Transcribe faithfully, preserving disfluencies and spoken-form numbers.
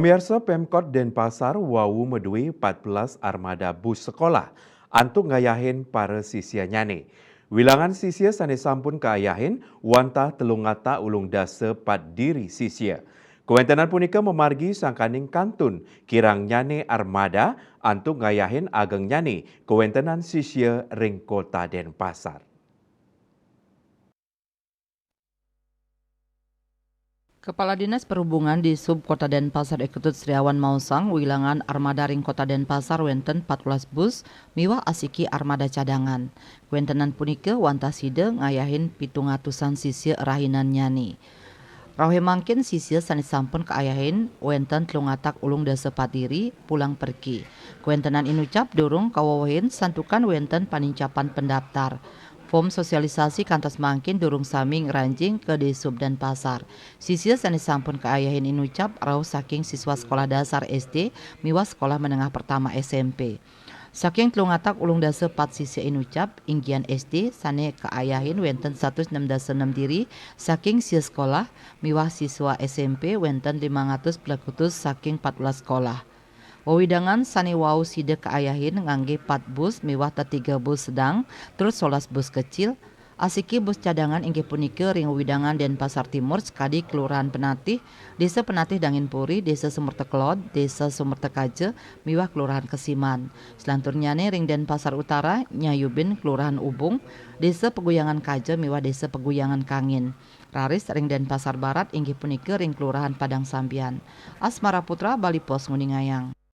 Pamiarsa, Pemkot Denpasar wau madue empat belas armada bus sekolah antuk ngayahin para sisia nyane. Wilangan sisia sane sampun kaayahin wantah telung atak ulung dasa pat diri sisia. Kawentenan punika mamargi sangkaning kantun kirangnyane armada antuk ngayahin agengnyane kawentenan sisia ring Kota Denpasar. Kepala Dinas Perhubungan di Sub Kota Denpasar, I Ketut Sriawan, maosang wilangan armada ring Kota Denpasar wenten empat belas bus miwah asiki armada cadangan. Kawentenan punika wantah sida ngayahin pitung atusan sisia rahinannyane. Rauh mangkin sisia sane sampun kaayahin wenten telung atak ulung dasa pat diri pulang pergi. Kawentenan inucap durung kawewehin santukan wenten panincapan pendaftar. Form sosialisasi kantos mangkin durung sami ngranjing ka Disub Denpasar. Sisia sane sampun kaayahin inucap rauh saking siswa sekolah dasar S D miwah sekolah menengah pertama S M P. Saking telung atak ulung dasa pat sisia inucap, inggihan S D sane kaayahin wenten satus nem dasa nem diri saking sia sekolah, miwah siswa S M P wenten limang atus plekutus saking empat belas sekolah. Wewidangan sane wau sida kaayahin ngangge pat bus miwah tetiga bus sedang, tur solas bus kecil. Asiki bus cadangan inggih punika ring wewidangan Denpasar Timur, sakadi Kelurahan Penatih, Desa Penatih Danginpuri, Desa Sumerta Kelod, Desa Sumerta Kaja, miwah Kelurahan Kesiman. Selanturnyane ring Denpasar Utara, nyayubin Kelurahan Ubung, Desa Peguyangan Kaja miwah Desa Peguyangan Kangin. Raris ring Denpasar Barat inggih punika ring Kelurahan Padang Sambian. Asmara Putra, Bali Post, nguningayang.